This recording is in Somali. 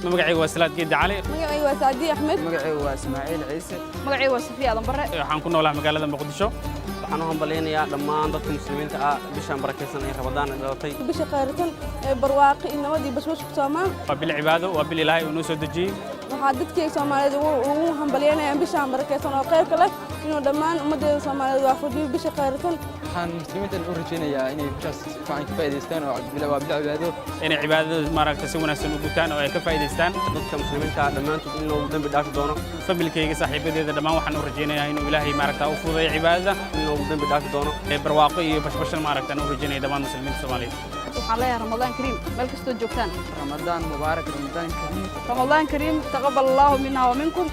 Magacayga waa Salaad Geedi Cali. Magacayga waa Saadiye Axmed. Magacaygu waa Ismaaciil Ciise. Magacayga waa Safiya Aadan Barre. Waxaan ku noolahay magaalada Muqdisho. Waxaan u hambalyaynayaa dhammaan dadka Muslimiinta ah bishaan barakaysan ee Ramadaan ay dhalatay. Bisha khayrsan ee barwaaqo iyo nabad iyo bashbash ku soomaan. Waa bil cibaado, waa bil Ilaahay uu noo soo dejiyey. Waxaa dadkii Soomaaliyeed ugu hambalyeynayaan bishaan barakaysan oo khayrka leh inuu dhammaan ummaddeeda Soomaaliyeed waafajiyo bisha khayrsan. Waxaan Muslimiintan u rajaynayaa inay bishaas si fiican ka faa'iidaystaan oo waa bil cibaado. Inay cibaadada maaragta si wanaagsan u gutaan oo ay ka faa'iidaystaan. Dadka Muslimiinta ah dhammaantood in loogu dembi dhaafi doono. Familkayga, saaxiibadeeda, dhammaan waxaan u rajaynayaa inuu Ilaahay maaragta u fududeeyo cibaadada. In loogu dembi dhaafi doono. Ee barwaaqo iyo bashbashan maaragta aan u rajaynaya dhammaan Muslimiinta Soomaaliyeed. Waxaan leeyahay Ramadaan kariim meel kastoo joogtaan. Ramadaan mubaarak, Ramadaan kariim. Ramadaan kariim, taqabal Allahu minna wa minkum.